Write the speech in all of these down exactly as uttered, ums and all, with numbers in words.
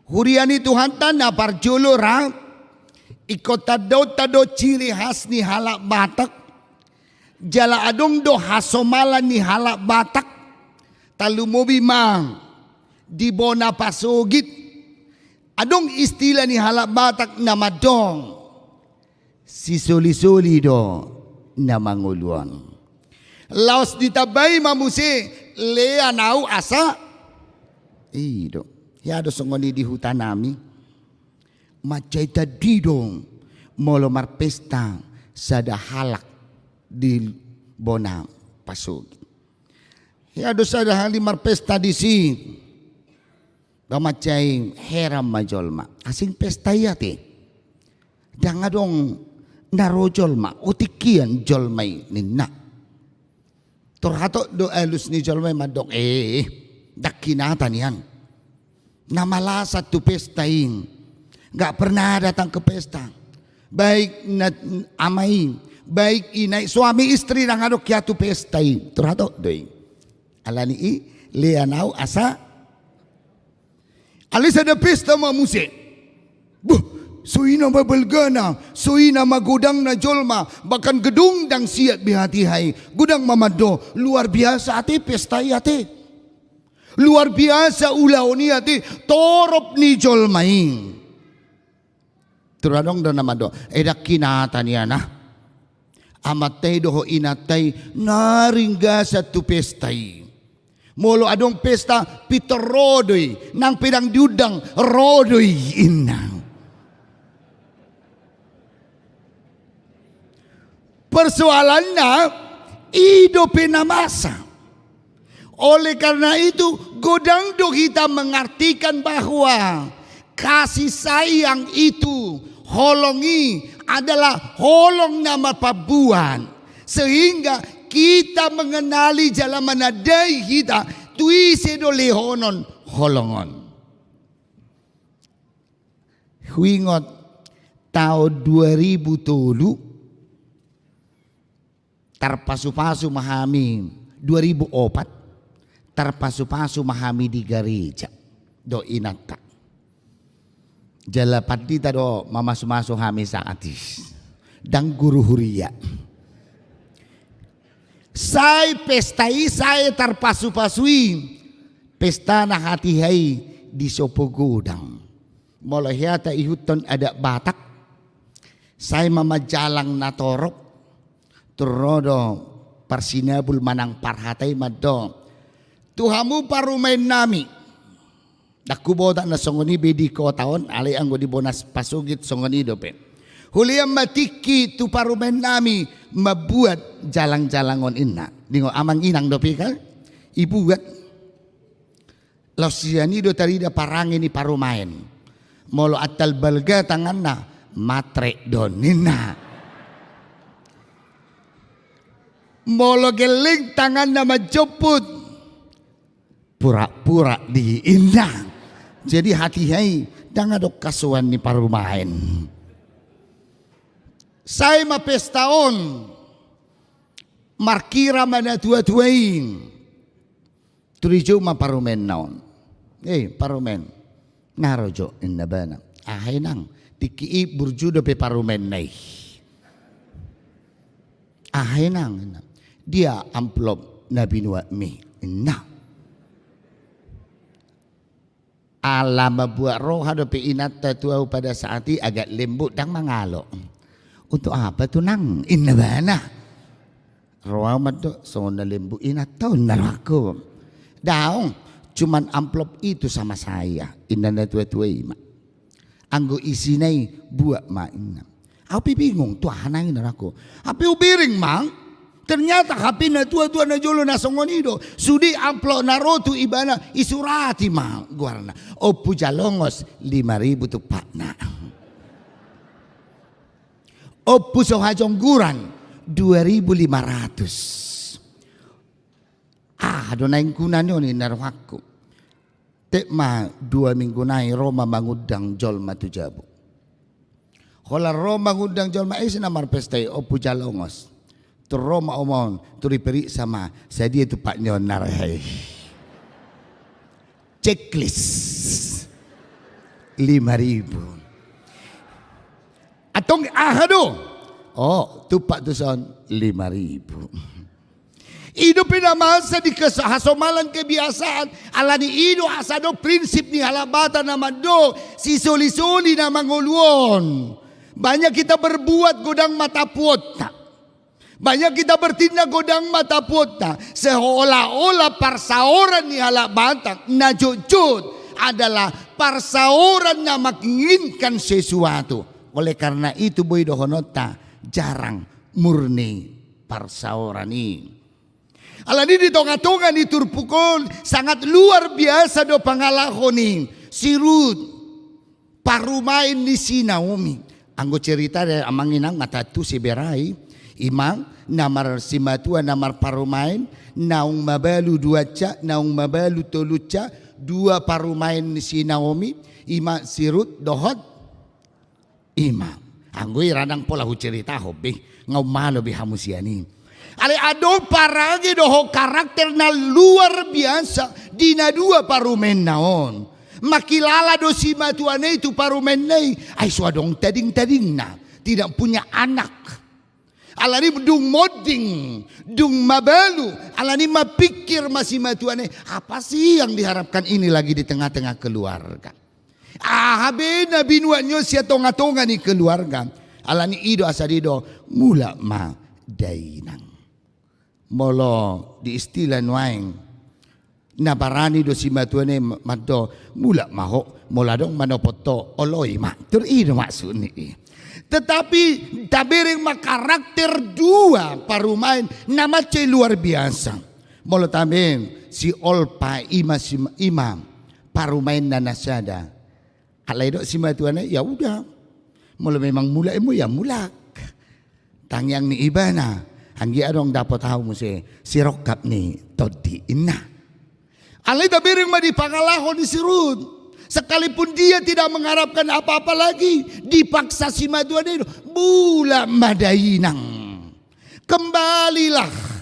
Huria ni Tuhanta na parjolo ra, ingkon tandaonta do ciri khas ni halak Batak, jala adong do hasomalan ni halak Batak, tarlumobi ma di bona pasogit, adong istilah ni halak Batak na mandok, sisolisoli do na mangolu on. Laos ditambai ma muse, lean ahu asa. I do. Ia do songon i di huta nami. Mansai tandi do molo marpesta sada halak di bona pasogit. Ia do sada hali marpesta disi. Ba mansai heran ma jolma. Asing pesta i ate. Ndang adong na ro jolma, otik hian jolma i ninna. Tor hatop do alus ni jolma i mandok, eh, ndang hinata nian. Na malasan tu pesta i. Nggak pernah datang ke pesta. Baik na, ama i, baik ina i, suami istri ndang adong hian tu pesta i. Tor hatop do i. Alani i, lean ahu asa. Alai sada pesta ma muse. Buh, songon i ma balgana, songon i ma godangna jolma, bahkan gedung ndang siat be hatiha i, godang ma mandok, luar biasa ate pesta i ate. Luar biasa ulaon i ate, torop ni jolma i. Tor adong do na mandok, eh, ndang hinata nian ah. Amanta i dohot inanta i, na ringgasan tu pesta i. Molo adong pesta, pintor ro do i, nang pe ndang diundang, ro do i, inna. Persoalanna, i dope na masa. Oleh karena itu, godang do hita mengartikan bahwa kasih sayang itu, holong i adalah holong na marpambuat. Sehingga kita mengenali jala manandai hita, tu ise do lehonon holong on. Huingot taon dua ribu tolu, tarpasupasu ma hami, dua ribu opat, tarpasupasu ma hami di gareja dohot inanta. Jala pandita do mamasumasu hami saat i. Ndang guru huria. Sae pesta i, sae tarpasupasu i. Pesta na hatiha i di sopo godang. Molo hea taihuthon adat Batak, sae ma manjalang na torop, tor ro do parsinabul manang parhata i mandok, tu hamu parumaen nami. Ndang huboto na songon i be di kota on, alai anggo di bona pasogit songon i dope. Hulean ma tingki tu parumaen nami mambuat jalang-jalang on, inna. Ningot amang inang dope kan, ibuat. Laos sian i do tarida parange ni parumaen. Molo antal balga tanganna, matre do ninna. Molo gelleng tanganna manjomput, pura-pura do i, inna. Jadi hatiha i ndang adong hasoan ni parumaen. Sae ma pesta on, markira ma natua-tua i. Tor dijou ma parumaenna on. Eh, parumaen. Na ro jo, inna ibana. Aha inang, tingki i burju dope parumaenna i. Aha inang, inna. Dia amplop na binuatmi, inna. Ala mambuat roha dope inanta tu ahu pada saat i, agak lembut, ndang mangalo. Untuk apa tu nang, inna ibana. Ro ahu mandok, songon na lembut inanta on, inna rohangku. Daong, cuman amplop itu sama saya, inna natua-tua i ma. Anggo isina i buat ma, inna. Ahu pe bingung, tu aha nang, inna rohangku. Hape hubereng ma. Ternyata hape natua-tua na jolo na songon i do. Sude amplop na ro tu ibana, isurati ma goarna. Ompu Jalongos, lima ribu tumpakna. Ompu Sohajongguran, dua ribu lima ratus. Aha do naeng guna ni on, inna rohangku. Tek ma dua minggu nai ro ma mangundang jolma tu jabu. Holan ro mangundang jolma, ise na marpesta i, Ompu Jalongos. Tor ro ma omaon, tor diperiksa ma, sadia tumpakna on, na ro hea i. Checklist. Lima ribu. Antong aha do? Oh, tumpak tuson lima ribu. I dope na masa di kes-, hasomalan kebiasaan, alani i do asa adong prinsip ni halak Batak na mandok, sisolisoli na mangolu on. Banyak kita berbuat godang ma tapuonta. Banyak kita bertindak godang ma tapuonta, seolah-olah parsaoran ni halak Batak na jotjot adalah parsaoran na menginginkan sesuatu. Oleh karena itu, boi dohononta jarang murni parsaoran i. Alani di tonga-tonga ni turpuk on sangat luar biasa do pangalaho ni si Rut, parumaen ni si Naomi. Anggo cerita da amang inang, ma tantu siberai, ima na marsimatua na marparumaen, naung mabalu duansa, naung mabalu tolunsa, dua parumaen ni si Naomi, ima si Rut dohot, ima. Anggo i ra ndang pola huceritahon be, nga umalo be hamu sian i. Alai adong parange dohot karakter na luar biasa di na dua parumaenna on. Mangkilala do simatuana i tu parumaenna i, ai so adong tading-tadingna, tidak punya anak. Alani dung monding, dung mabalu, alani mapingkir ma simatuana i, apa sih yang diharapkan ini lagi di tengah-tengah keluarga? Aha be na binuat ni on sian tonga-tonga ni keluarga? Alani i do asa didok, mulak ma dainang. Molo di istilah nuaeng, na barani do simatuana i mandok, mulak ma ho, molo adong manopot ho, oloi ma. Tor i do maksud ni i. Tetapi tabereng ma karakter dua parumaen na mansai luar biasa. Molo tabereng si Olpa ima si, ima parumaenna na sada. Alai didok simatuana i, ya udah. Molo memang mulak i ma, ya mulak. Tangiang ni ibana, anggiat adong dapot ahu muse sirongkap ni tondi, inna. Alai tabereng ma di pangalaho ni si Rut. Sekalipun dia tidak mengharapkan apa-apa lagi, dipaksa simatuana i do, mulak ma dainang. Kembalilah.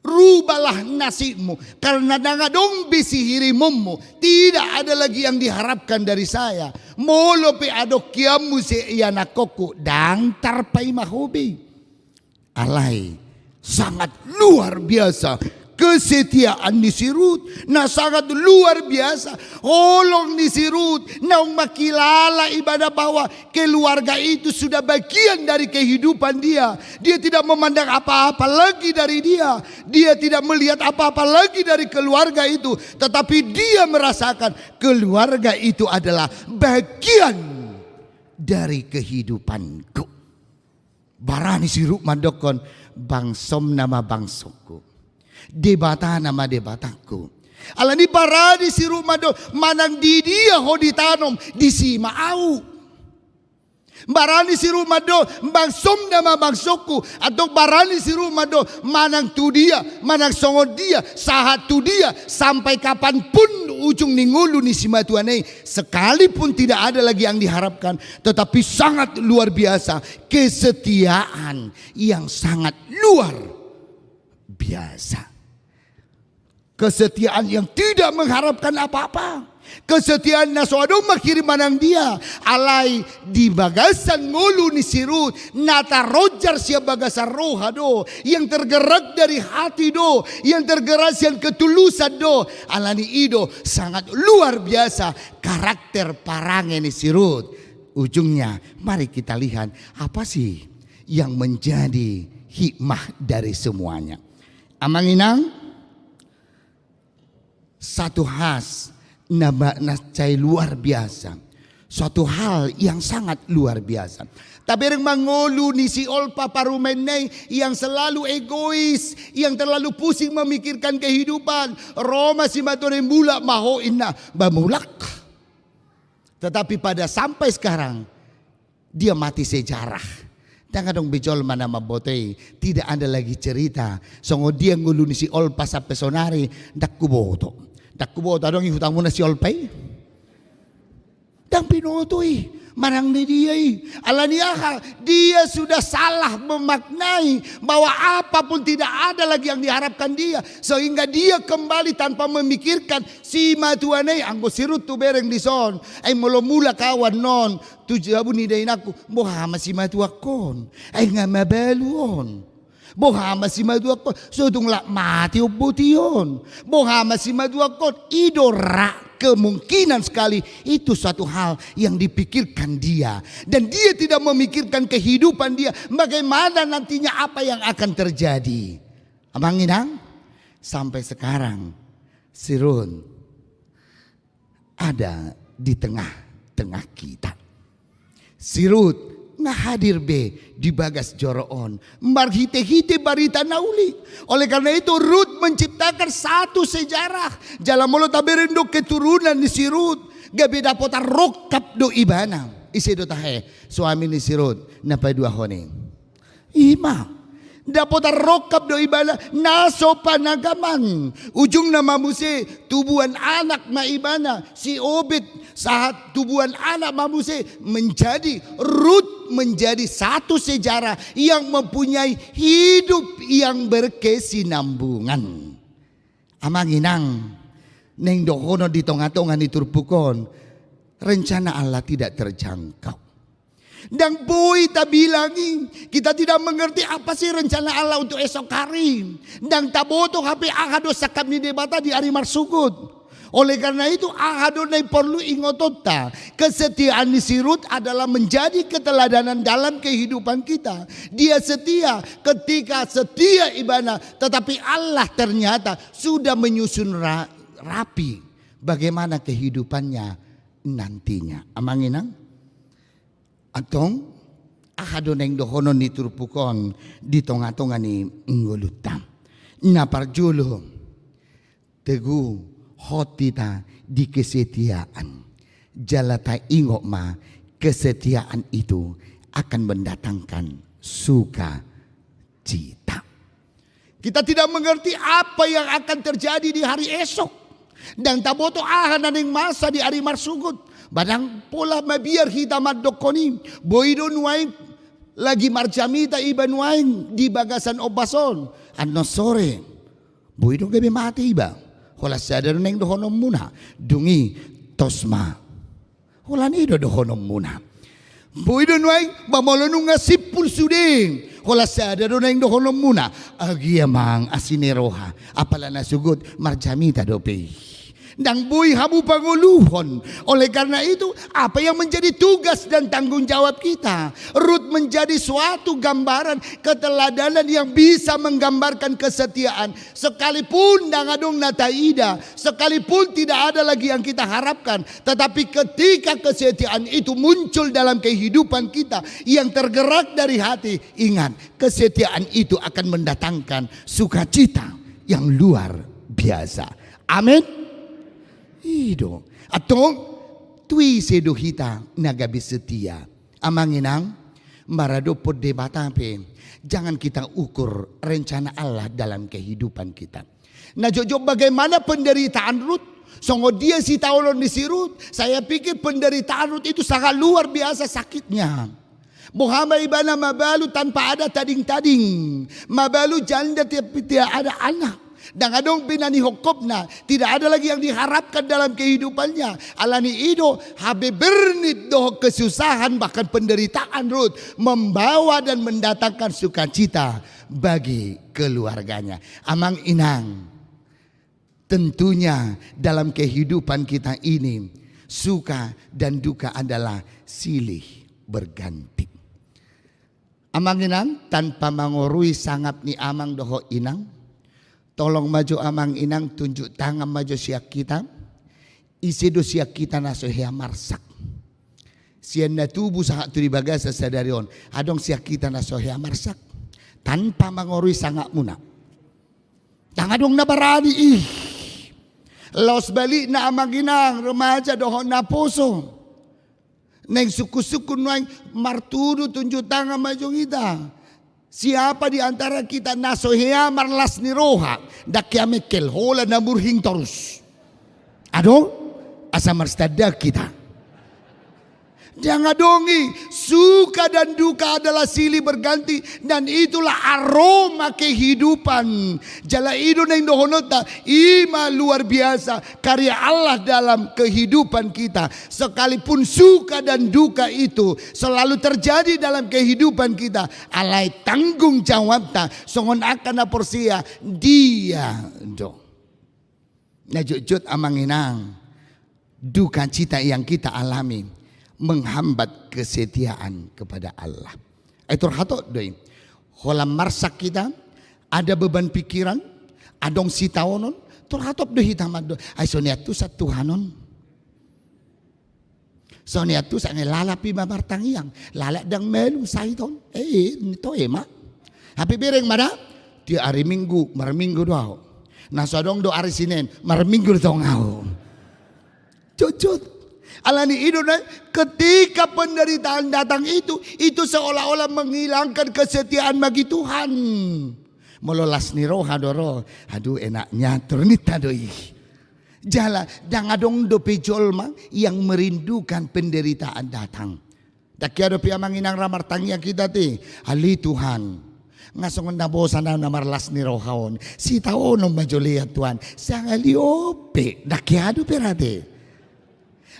Rubahlah nasibmu, karena ndang adong be sihirimonmu, tidak ada lagi yang diharapkan dari saya. Molo pe adong hian muse ianakhonku, ndang tarpaima ho be. Alai, sangat luar biasa kesetiaan ni si Rut, na sangat luar biasa holong ni si Rut, naung mangkilala ibana bahwa keluarga itu sudah bagian dari kehidupan dia. Dia tidak memandang apa-apa lagi dari dia. Dia tidak melihat apa-apa lagi dari keluarga itu. Tetapi dia merasakan keluarga itu adalah bagian dari kehidupanku. Barani si Rut mandokkon, bangsom nama bangsongku. Debata nama Debatangku. Alani barani si Rut mandok, manang di dia ho ditanom, disi ma ahu. Barani si Rut mandok, bangsom nama bangsongku. Atau barani si Rut mandok, manang tu dia, manang songon dia, sahat tu dia, sampai kapanpun ujung ni ngolu ni simatuana i, sekalipun tidak ada lagi yang diharapkan, tetapi sangat luar biasa kesetiaan yang sangat luar biasa. Kesetiaan yang tidak mengharapkan apa-apa. Kesetiaan na so adong manghirim manang dia. Alai di bagasan ngolu ni si Rut, na taronjar sian bagasan roha do, yang tergerak dari hati do, yang tergerak sian ketulusan do. Alani i do sangat luar biasa karakter parange ni si Rut. Ujungnya, mari kita lihat apa sih yang menjadi hikmah dari semuanya. Amang inang, satu has na ba-, na cai luar biasa. Suatu hal yang sangat luar biasa. Tabereng ma ngolu ni si Olpa parumaenna i yang selalu egois, yang terlalu pusing memikirkan kehidupan. Ro ma simatuana i, mulak ma ho, inna, ba mulak. Tetapi pada sampai sekarang, dia mati sejarah. Ndang adong be jolma na mamboto i, tidak ada lagi cerita. Songon dia ngolu ni si Olpa sampe sonari, ndang huboto. Ndang huboto, adong i hutangmuna si Olpa i? Ndang binoto i. Manang di dia i. Alani aha? Dia sudah salah memaknai bahwa apapun tidak ada lagi yang diharapkan dia, sehingga dia kembali tanpa memikirkan simatuana i. Anggo si Rut tu bereng dison, ai molo mulak au annon tu jabu ni dainangku, boha ma simatuangkon? Ai nga mabalu on. Boha ma simatuangkon? So tung lak mate on boti on. Boha ma simatuangkon? I do ra kemungkinan sekali itu suatu hal yang dipikirkan dia. Dan dia tidak memikirkan kehidupan dia, bagaimana nantinya apa yang akan terjadi. Amang inang, sampai sekarang si Rut ada di tengah-tengah kita. Si Rut nga hadir be di bagas joro on marhite-hite barita na uli. Oleh karena itu, Rut menciptakan satu sejarah. Jala molo tabereng do keturunan ni si Rut, gabe dapotan rongkap do ibana. Ise do tahe? Suami ni si Rut na paduahon i. Ima. Dapotan rongkap do ibana na so panagaman. Ujungna ma muse tubuan anak ma ibana, si Obed, sahat tubuan anak ma muse, menjadi, Rut menjadi satu sejarah yang mempunyai hidup yang berkesinambungan. Amang inang, naeng dohonon di tonga-tonga ni turpuk on, rencana Allah tidak terjangkau. Ndang boi tabilangi, kita tidak mengerti apa sih rencana Allah untuk esok hari. Ndang taboto hape aha do sangkap ni Debata di ari marsogot. Oleh karena itu, aha do na porlu ingotonta? Kesetiaan ni si Rut adalah menjadi keteladanan dalam kehidupan kita. Dia setia, ketika setia ibana, tetapi Allah ternyata sudah menyusun ra-, rapi bagaimana kehidupannya nantinya. Amang inang, antong, aha do naeng dohonon ni turpuk on di tonga-tonga ni ngolunta? Na parjolo, teguh hot hita di kesetiaan. Jala taingot ma, kesetiaan itu akan mendatangkan sukacita. Kita tidak mengerti apa yang akan terjadi di hari esok. Ndang taboto aha na naeng masa di ari marsogot. Ba ndang pola mabiar hita mandokkon i. Boi do nuaeng lagi marjamita iba nuaeng di bagasan ombas on. Annon sore, boi do gabe mate iba. Holan sada do naeng dohononmuna. Dung i, tos ma. Holan i do dohononmuna. Boi do nuaeng, ba molo nunga simpul sude. Holan sada do naeng dohononmuna. Agia amang, asi ni roha. Apala na sogot, marjamita dope i. Ndang boi hamu pangoluhon. Oleh karena itu, apa yang menjadi tugas dan tanggung jawab kita? Rut menjadi suatu gambaran keteladanan yang bisa menggambarkan kesetiaan. Sekalipun ndang adong na taida, sekalipun tidak ada lagi yang kita harapkan, tetapi ketika kesetiaan itu muncul dalam kehidupan kita yang tergerak dari hati, ingat, kesetiaan itu akan mendatangkan sukacita yang luar biasa. Amin. I do. Antong, tu ise do hita na gabe setia? Amang inang, maradophon Debata pe, jangan kita ukur rencana Allah dalam kehidupan kita. Na jotjot bagaimana penderitaan Rut, songon dia sitaonon ni si Rut, saya pikir penderitaan Rut itu sangat luar biasa sakitnya. Boha ma ibana mabalu tanpa ada tading-tading, mabalu janda tapi tidak ada anak. Ndang adong pe na nihongkopna, tidak ada lagi yang diharapkan dalam kehidupannya. Alani i do, habebernit dohot kesusahan, bahkan penderitaan Rut membawa dan mendatangkan sukacita bagi keluarganya. Amang inang, tentunya dalam kehidupan kita ini, suka dan duka adalah silih berganti. Amang inang, tanpa mangorui sangap ni amang dohot inang, tolong ma jo amang inang tunjuk tangan ma jo sian hita. Ise do sian hita na so hea marsak? Sian na tubu sahat tu di bagasan sadari on, adong sian hita na so hea marsak? Tanpa mangorui sangapmuna. Ndang adong na barani i. Laos balikna amang inang, remaja dohot naposo, naeng sungkun-sungkun nuaeng martudu, tunjuk tangan ma jo hita. Siapa di antara kita na so hea marlas ni roha? Ndang hea mengkel, holan na murhing torus. Adong? Asa marstandar hita. Ndang adong i, suka dan duka adalah silih berganti, dan itulah aroma kehidupan. Jala i do naeng dohononta, i ma luar biasa karya Allah dalam kehidupan kita. Sekalipun suka dan duka itu selalu terjadi dalam kehidupan kita, alai tanggung jawabta songon angka na porsea, dia do. Na jotjot, amang inang, duka cita yang kita alami menghambat kesetiaan kepada Allah. Ai tor hatop do i. Holan marsak hita, ada beban pikiran, adong sitaonon, tor hatop do hita mandok, ai so nian tusan Tuhan on. So nian tusan, eh, lalap i ma martangiang, lalap ndang malum sahit on. Eh, to ema. Hape bereng ma da, tiap ari Minggu, marminggu do ahu. Na so adong do ari Sinen, marminggu do tong ahu. Jotjot. Alani i do na, ketika penderitaan datang itu, itu seolah-olah menghilangkan kesetiaan bagi Tuhan. Molo las ni roha do ro, aduh, enaknya, tor ninta do i. Jala, ndang adong dope jolma yang merindukan penderitaan datang. Ndang hea dope, amang inang, ra martangiang hita te, ale Tuhan, nga songon na bosan ahu na marlas ni roha on. Sitaonon ma jolo i Tuhan, sahali on pe. Ndang hea dope ra te.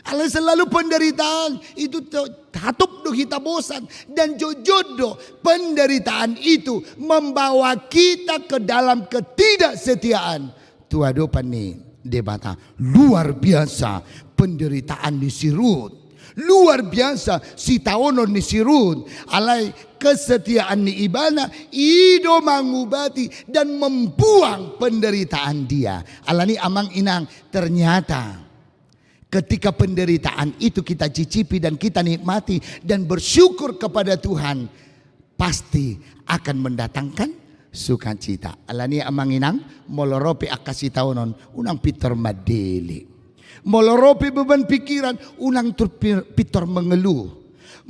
Alai selalu penderitaan itu to-, hatop do hita bosan, dan jotjot do penderitaan itu membawa kita ke dalam ketidaksetiaan tu adopan ni Debata. Luar biasa penderitaan ni si Rut. Luar biasa sitaonon ni si Rut. Alai kesetiaan ni ibana, i do mangubati dan membuang penderitaan dia. Alani, amang inang, ternyata ketika penderitaan itu kita cicipi dan kita nikmati dan bersyukur kepada Tuhan, pasti akan mendatangkan sukacita. Alani, amang inang, molo ro pe angka sitaonon, unang pintor mandele. Molo ro pe beban pikiran, unang tur pi-, pintor mengeluh.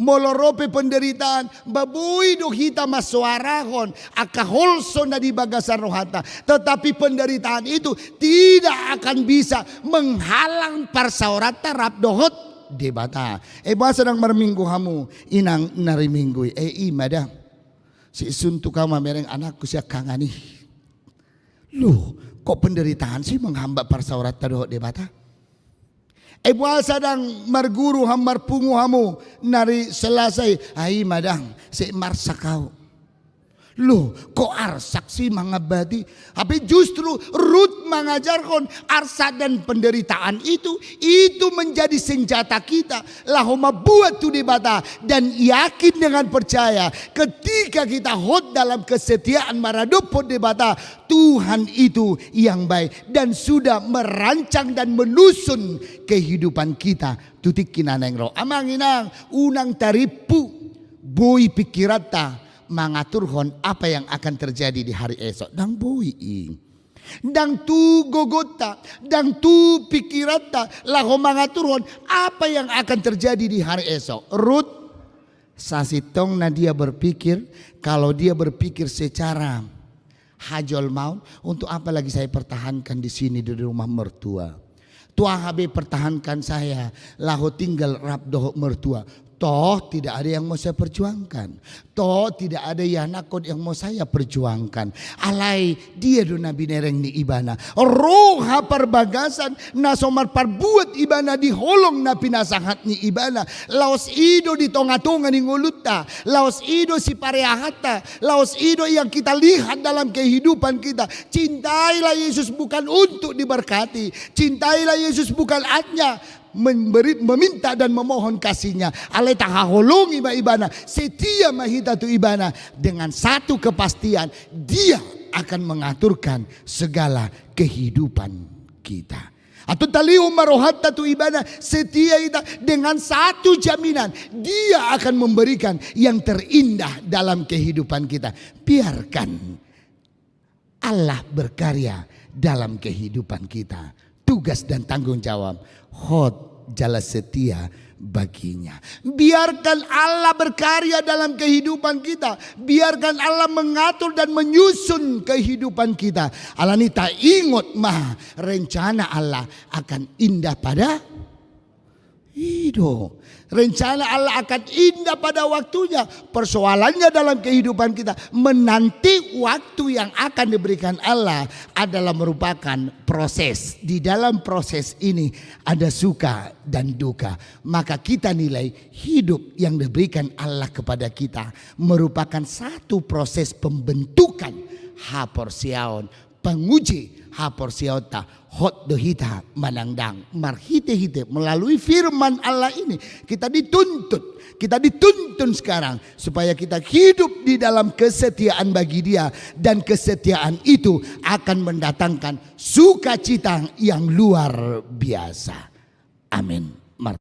Molo ro pe penderitaan, ba boi do hita mansoarahon angka holso na di bagasan rohanta. Tetapi penderitaan itu tidak akan bisa menghalang parsaoranta rap dohot Debata. Eh, boasa ndang marminggu hamu, inang, na riminggu i? Eh, i ma da. Sai suntuk ahu mamereng anakku sian hangani. Loh, kok penderitaan sih menghambat parsaoranta dohot Debata? Eh, boasa ndang marguru hamu, marpungu hamu na ri Selasa i? Ah, i ma ndang, sai marsak ahu. Loh, kok arsak sih mangambati? Tapi justru Rut mangajarhon arsak dan penderitaan itu, itu menjadi senjata kita laho mambuat tu Debata, dan yakin dengan percaya, ketika kita hot dalam kesetiaan maradophon Debata, Tuhan itu yang baik dan sudah merancang dan menusun kehidupan kita. Tu tingki na naeng ro, amang inang, unang tarimpu. Boi pikiranta mangaturhon apa yang akan terjadi di hari esok. Ndang boi i. Ndang tu gogonta, ndang tu pikiranta laho mangaturhon apa yang akan terjadi di hari esok. Rut, sasintongna dia berpikir, kalau dia berpikir secara hajolmaon, untuk apa lagi saya pertahankan di sini, di rumah mertua? Tu aha be pertahankan saya laho tinggal rap dohot mertua? Toh tidak ada yang mau saya perjuangkan. Toh tidak ada ianakkon yang mau saya perjuangkan. Alai dia do na binereng ni ibana. Roha parbagasan na so marparbuat ibana di holong na pinasahat ni ibana. Laos i do di tonga-tonga ni ngolunta. Laos i do sipareahanta. Laos i do yang kita lihat dalam kehidupan kita. Cintailah Yesus bukan untuk diberkati. Cintailah Yesus bukan hanya memberi, meminta dan memohon kasih-Nya. Alai tahaholongi ma Ibana, setia ma hita tu Ibana, dengan satu kepastian, Dia akan mengaturkan segala kehidupan kita. Antong talehon ma rohanta tu Ibana, setia hita, dengan satu jaminan, Dia akan memberikan yang terindah dalam kehidupan kita. Biarkan Allah berkarya dalam kehidupan kita. Tugas dan tanggung jawab, hot jala setia bagi-Nya. Biarkan Allah berkarya dalam kehidupan kita. Biarkan Allah mengatur dan menyusun kehidupan kita. Alani, taingot ma, rencana Allah akan indah pada I do. Rencana Allah akan indah pada waktunya. Persoalannya dalam kehidupan kita, menanti waktu yang akan diberikan Allah adalah merupakan proses. Di dalam proses ini ada suka dan duka. Maka kita nilai hidup yang diberikan Allah kepada kita merupakan satu proses pembentukan haporseaon, panguji haporseaonta, hot do hita manang dang, marhite-hite melalui firman Allah ini. Kita dituntut, kita dituntun sekarang supaya kita hidup di dalam kesetiaan bagi Dia, dan kesetiaan itu akan mendatangkan sukacita yang luar biasa. Amin.